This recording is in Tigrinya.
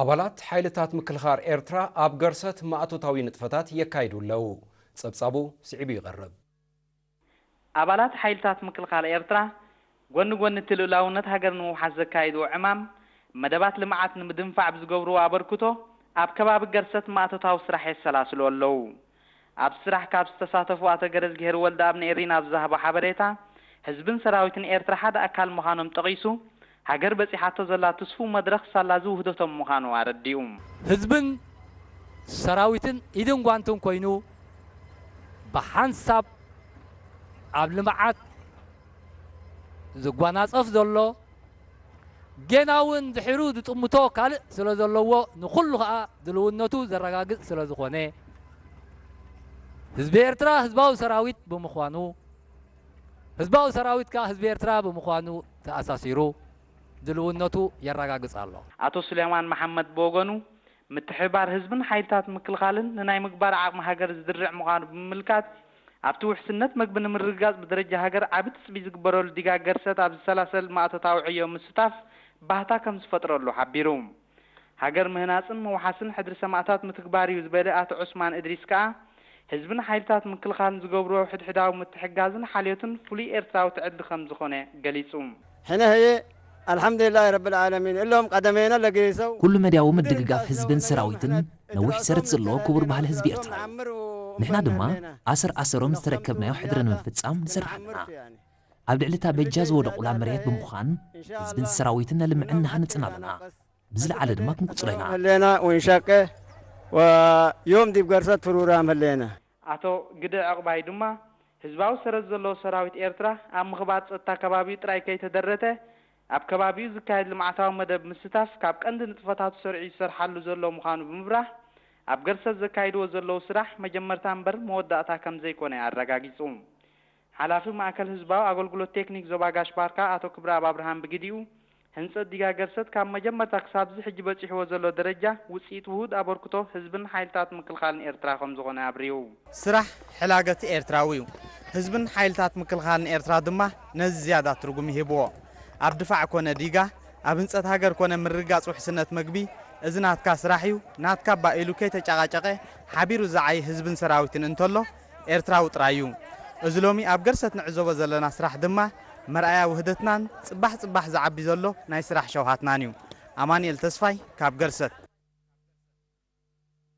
ኣባላት ሓይልታት ምክልኻል ኤርትራ ኣብ ገርሰት ማእቶታዊ ንጥፈታት የካይዱ ኣለዉ። ጸብጻቡ ስዒቡ ይቐርብ። ኣባላት ሓይልታት ምክልኻል ኤርትራ ጎኒ ጎኒ እቲ ልኡላውነት ሃገር ንምውሓስ ዘካይድዎ ዕማም፣ መደባት ልምዓት ንምድንፋዕ ብዝገብርዎ ኣበርክቶ ኣብ ከባቢ ገርሰት ማእቶታዊ ስራሕ የሰላስሉ ኣለዉ። ኣብ ስራሕ ካብ ዝተሳተፉ ኣቶ ገረዝግሄር ወልደኣብ ንኤሪና ኣብ ዝሃቦ ሓበሬታ፣ ህዝብን ሰራዊትን ኤርትራ ሓደ ኣካል ምዃኖም ጠቒሱ፣ ሃገር በጺሓቶ ዘላ ትስፉው መድረኽ ሳላ እዚ ውህደቶም ምዃኑ ኣረዲኡ። ህዝብን ሰራዊትን ኢድን ጓንትን ኮይኑ ብሓንሳብ ኣብ ልምዓት ዝጓናጸፍ ዘሎ፣ ጌና እውን ድሒሩ ዝጥምቶ ካልእ ስለ ዘለዎ፣ ንኹሉ ኸኣ ድልውነቱ ዘረጋግጽ ስለ ዝኾነ፣ ህዝቢ ኤርትራ ህዝባዊ ሰራዊት ብምዃኑ፣ ህዝባዊ ሰራዊት ከኣ ህዝቢ ኤርትራ ብምዃኑ ተኣሳሲሩ ድልውነቱ የረጋግጽ ኣሎ። ኣቶ ሱሌማን መሓመድ ብወገኑ፣ ምትሕብባር ህዝብን ሓይልታት ምክልኻልን ንናይ ምግባር ዓቕሚ ሃገር ዝድርዕ ምዃኑ ብምምልካት፣ ኣብቲ ውሕስነት መግቢ ንምርግጋጽ ብደረጃ ሃገር ዓቢ ትጽቢት ዝግበረሉ ዲጋ ገርሰት ኣብ ዝሰላሰል ማእቶታዊ ዕዮ ምስታፍ ባህታ ከም ዝፈጥረሉ ሓቢሩ። ሃገር ምህናጽን ምውሓስን ሕድሪ ሰማእታት ምትግባር እዩ ዝበለ ኣቶ ዑስማን እድሪስ ከኣ፣ ህዝብን ሓይልታት ምክልኻልን ዝገብርዎ ሕድሕዳዊ ምትሕግጋዝን ሓልዮትን ፍሉይ ኤርትራዊ ትዕዲ ከም ዝኾነ ገሊጹ። ሕነ ህየ ኣልሓምዱሊላሂ ረብል ዓለሚን እሎም ቀደመይና ለገይሰው ኩሉ መዳያዊ ምድግጋፍ ህዝብን ሰራዊትን ነዊሕ ሰረት ዘለዎ ክቡር ባህሊ ህዝቢ ኤርትራ እዩ። ንሕና ድማ ኣሰር ኣሰሮም ዝተረከብናዮ ሕድሪ ንምፍጻም ንሰርሕ ኣለና። ኣብ ልዕሊ እታ በጃ ዝወደቑላ መሬት ብምዃን ህዝብን ሰራዊትን ነልምዕን ንሃንጽን ኣለና። ብዝለዓለ ድማ ክንቅጽሎ ኢና። ህሌና ወንሻቀ ወዮም ዲብ ገርሰት ፕሮግራም ህሌና። ኣቶ ግደ ዕቕባይ ድማ፣ ህዝባዊ ሰረት ዘለዎ ሰራዊት ኤርትራ ኣብ ምኽባር ጸጥታ ከባቢኡ ጥራይ ከይተደረተ፣ ኣብ ከባቢኡ ዝካየድ ልምዓታዊ መደብ ምስታፍ ካብ ቀንዲ ንጥፈታቱ ሰሪዑ ዝሰርሓሉ ዘሎ ምዃኑ ብምብራህ፣ ኣብ ገርሰት ዘካይድዎ ዘለዉ ስራሕ መጀመርታ እምበር መወዳእታ ከም ዘይኮነ ኣረጋጊጹ። ሓላፊ ማእከል ህዝባዊ ኣገልግሎት ቴክኒክ ዞባ ጋሽ ባርካ ኣቶ ክብረኣብ ኣብርሃም ብግዲኡ፣ ህንጸት ዲጋ ገርሰት ካብ መጀመርታ ክሳብዚ ሕጂ በጺሕዎ ዘሎ ደረጃ ውጽኢት ውሁድ ኣበርክቶ ህዝብን ሓይልታት ምክልኻልን ኤርትራ ከም ዝኾነ ኣብሪሁ። ስራሕ ሕላገቲ ኤርትራዊ እዩ። ህዝብን ሓይልታት ምክልኻልን ኤርትራ ድማ ነዚ ዝያዳ ትርጉም ይህብዎ። ኣብ ድፋዕ ኮነ ዲጋ፣ ኣብ ህንጸት ሃገር ኮነ ምርግጋጽ ውሕስነት መግቢ፣ እዚ ናትካ ስራሕ እዩ፣ ናትካ እባ ኢሉ ከይተጨቓጨቐ ሓቢሩ ዝዓዪ ህዝብን ሰራዊትን እንተሎ፣ ኤርትራዊ ጥራይ እዩ። እዚ ሎሚ ኣብ ገርሰት ንዕዘቦ ዘለና ስራሕ ድማ መርኣያ ውህደትናን ጽባሕ ጽባሕ ዝዓቢ ዘሎ ናይ ስራሕ ሸውሃትናን እዩ። ኣማኑኤል ተስፋይ ካብ ገርሰት።